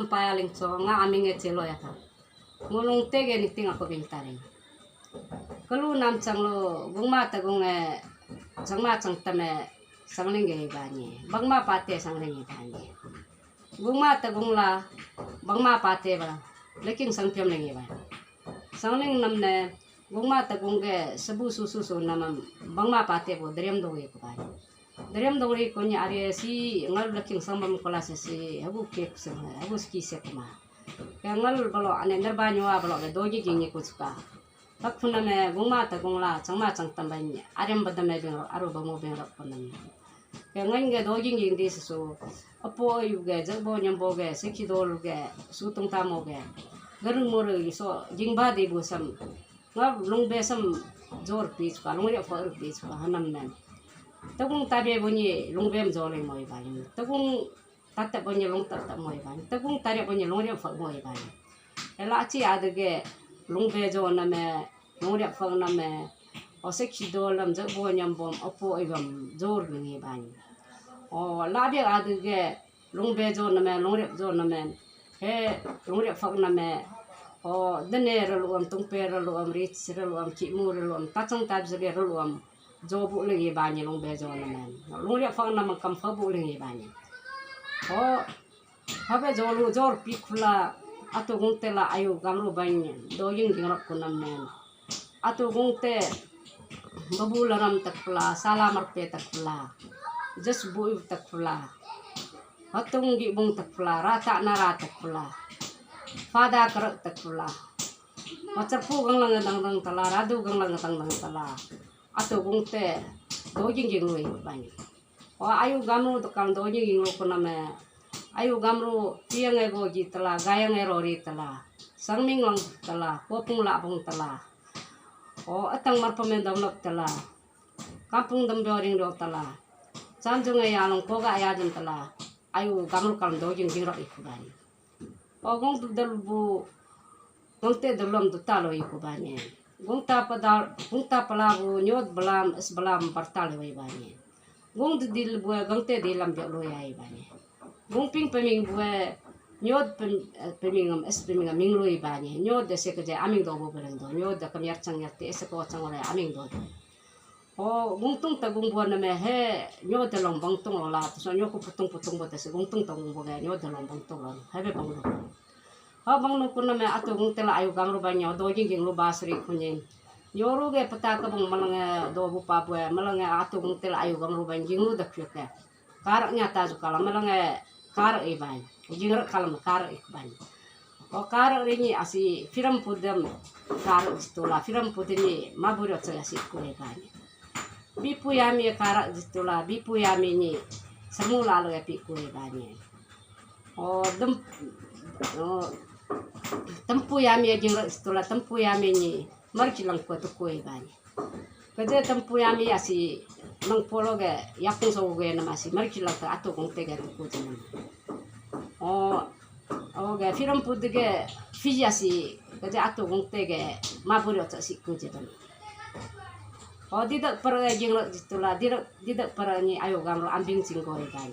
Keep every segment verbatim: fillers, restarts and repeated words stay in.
Payaling cho nga aming e chelo ya ka. Ngulung tege niting ako bing taring. Kelu nam changlo gungma tagung e changma changtam e sangling ge bani. Bangma pate sangling ge bani. Gungma tagung la bangma pate ba leking sangpiam ling ge bani. Sangling nam ne gungma tagung ge sebu susu su namam bangma pate bo deriam do ge bani. Deriam dongri konyi ari si ngal leking sangbam kola si si hagu kek sing hagu ski sek ma. Ke ngal balo ane nerba nyoa balo be dogi gini kusuka. Tak phuna me gungma ta gungla changma chang tambanya ariam badame bing aru bamu bing rok punam. Ke ngan ge dogi gini di susu. Apo ayu ge jagbo nyambo ge sikhi dol ge sutung tamo ge. Gerung muru so jingba di busam. Nga lungbe sam jor pi chuka, lungriak fa ru pi chuka, hanam nan. Tagung tabe bunyi lungbe am jor moi bani. Tagung tata bunyi lung tata moi bani. Tagung tariak bunyi lungriak fa moi bani. Ela achi adege lungbe jo name, lungriak fa name. Osek si dolam jagbo nyambom apo ibam jor ngi bani. O labiak adege lungbe jo name, lungriak jo name. He lungriak fak name. O dene raluam, tungpe raluam, rich raluam, chimu raluam, tachang tab jage raluam. Jo bu lagi bani lungbe jo name. Lungriak fak name kam fa bu lagi bani. O habe jo lu jor pi khula atu gungte la ayu gamru bani. Do ying ding rap kunam men. Atu gungte babu laram takpula, sala marpe takpula, jas buiv takpula, hatung gibung takpula, rata nara takpula, fada karak takpula, macarpu ganglang dangdang tala, radu ganglang dangdang tala, atu gungte dojing jing lui bani. O ayu gamru tukang dojing jing lui kuname, ayu gamru tiang ego ji tala, gayang ero ri tala, sangming lang tala, kopung labung tala. O atang marpame damlok tala. Kampung dam boring do tala. Chamjung e yalong koga yajun tala. Ayu gamru kalam dojing jingrok iku bani. O gong tu dal bu gong te dalam tu talo iku bani. Gong ta padal gong ta pala bu nyot balam es balam bartal wai bani. Gong tu dil bu gong te dilam biak lo yai bani. Gong ping peming bu nyot pem- eh, peming am es peming am ming lo bani. Nyot de se keje aming do bu bereng do. Nyot de kemiar chang yar te es ko chang ore aming do. O gungtung ta gungbo name he nyo de long bangtung lo la so nyo ku putung putung bo te se gungtung ta gungbo ge nyo de long bangtung lo he be banglo. Ho banglo kuname atu gungte la ayu gamru ba nyo do jing jing lu basri kunyin. Nyoru ge peta ke bang malange do bu pa bue malange atu gungte la ayu gamru ba jing lu de kyo ke. Karak nyata ju kala malange karak ibai. Jing rak kalam karak ikbai. O karak rinyi asi firam pudam karak jitula firam pudini maburi otsai asi kue bani. Bipu yami karak jitula bipu yami ni semula lo epi kue bani. O dem o tempu yami jing rak jitula tempu yami ni marki lang kue tu kue bani. Keje tempu yami asi nang polo ge yakung so ge nama asi marki lang ta atu kong tege tu kue nama. O Oge firam pudge fiji asi kaje atu gungte ge maburi ocha si kuje dan. O didak per jing lo jitula didak didak per ni ayu gamro ambing jinggo dan.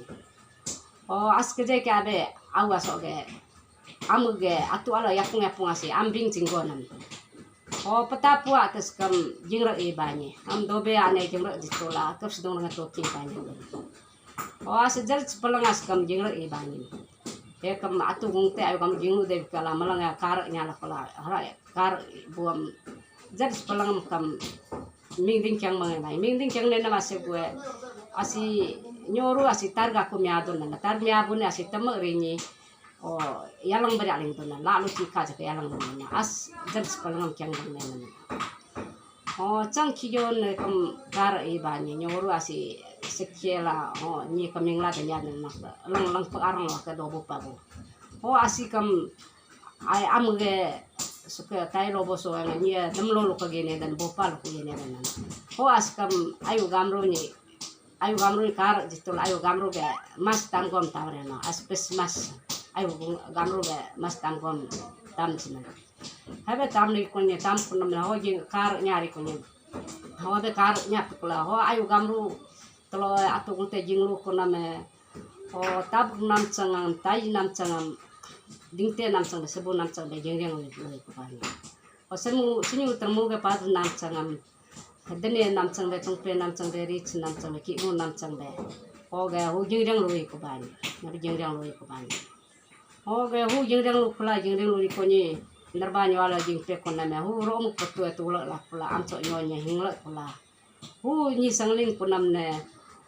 O as kaje ke abe awa so ge amu ge atu ala yapung yapung asi ambing jinggo nam. O peta pua atas kam jingro ibani am dobe ane jingro jitula kap sedung dengan toki bani. O asa jal chipalanga skam jinglo ibani. He kam atu gungte ayu kam jinglu de kala malanga kar nyala kala hara kar buam jal chipalanga kam mingding kyang mangai mai mingding kyang ne nama se gue asi nyoru asi targa ku miadun na tar miabun asi tama ringi. O yalang bari aling tuna lalu chika jaka yalang tuna as jal chipalanga kyang ne nama. O chang kiyo ne kam kar ibani nyoru asi sekela o ni kamingla de nyan mak lang lang pe arang la ke dobu pabu. O asi kam ai am ge suke tai lobo so nga ni dem lo lo ke gene dan bopa lo ke gene dan. O as kam ayu gamru ni ayu gamru ni kar jitul ayu gamru ge mas tam gom tam reno as pes mas ayu gamru ge mas tam gom tam sina. Habe tam ni kunye tam kunam na hoji kar nyari kunye. Ho de kar nyap kula ho ayu gamru telo atu kunte jinglu kuname. Ho tab nam changam tai nam changam Dingte namchang be, sebu namchang be, jingreng lui, lui kubani. O semu, sinyu termu ge pad namchang am. Dene namchang be, tungpe namchang be, rich namchang be, kimu namchang be. O ge hu jingreng lui kubani. Nabi jingreng lui kubani. O ge hu jingreng lu kula, jingreng lui koni. Nerba nyuala jingpe kona me. Hu romu petu etu le la kula. Amcho nyonye hingle kula. Hu nyi sangling punam ne.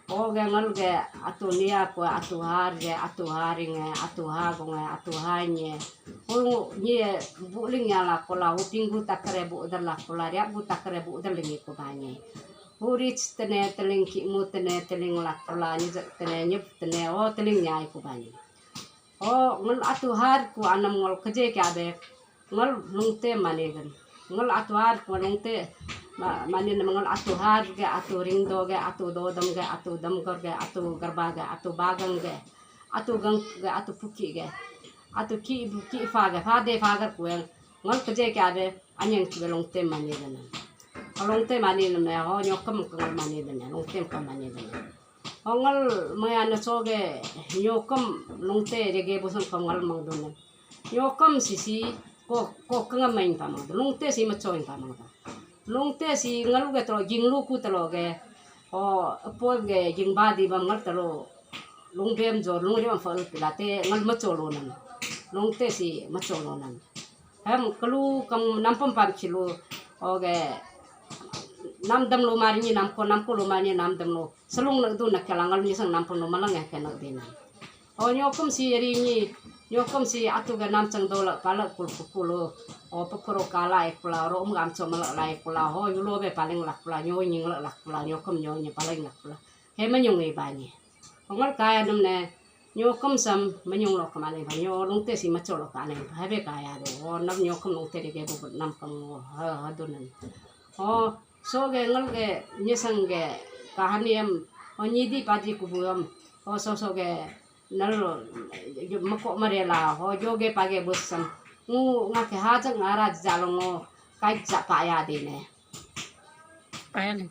O ge ngal ge atu nia ku atu har ge atu haring ge atu hagong ge atu hanye. Hu nyi buling ya la kula, hu pinggu takre bu der la kula, riap gu takre bu der lingi ku banye. Hu rich tene teling kimu tene teling la kula, nyejek tene nyep tene o teling nyai ku banye. O ngal atu har ku anam ngal keje kya be. Ngal lungte mane gan. Ngal atu har ku lungte ma-, mane nam ngal atu har ge, atu ringdo ge, atu dodam ge, atu damgar ge, atu garba ge, atu bagang ge, atu gang ge, atu puki ge, atu ki, ki fa ge, fa de fa gar ku yang. Ngal keje kya be anyang ki be lungte mane gan. Lungte mane nam ne ho nyokam ke ngal mane gan, lungte ka mane gan. Ho ngal maya na so ge nyokam lungte de ge bosan ka ngal mang dun. Nyokam sisi ko, ko kengam main pa mang dun. Lungte si macho in pa mang dun. Lungte si ngal ge telo jinglu ku telo ge. O apo ge jingba di bam ngal telo. Lungbem jo lungri bam fal pilate ngal macho lo nam. Lungte si macho lo nam. Hem kelu kam nampam pam chilu. O ge nam dam lo mari ni namko, namko lo mari ni nam dam lo. Selung nak du nak kela ngal ni sang nampam lo malang ya kena dina. O nyokum si ri ni, nyokum si atu ga namchang dola pala kul kukulu. O pepero kala ekula, ro um gamcho mala la ekula. Ho yulo be paling lakula, nyo nying la lakula, nyokum nyo nyi paling lakula. He manyung e bani. Ngal kaya nam ne, nyokum sam manyung lo kamane ba, nyo lungte si macho lo kane ba, hebe kaya do. O nam nyokum lungte de ge bu nam kam ha, ha do nam. O so ge ngal ge nyesang ge kahani em, o nyidi padi kubu em. O so so ge nal mako marela, o jo ge page busam. Ngu ngake hajak ngara jalongo kai ja paya dine. Paya le.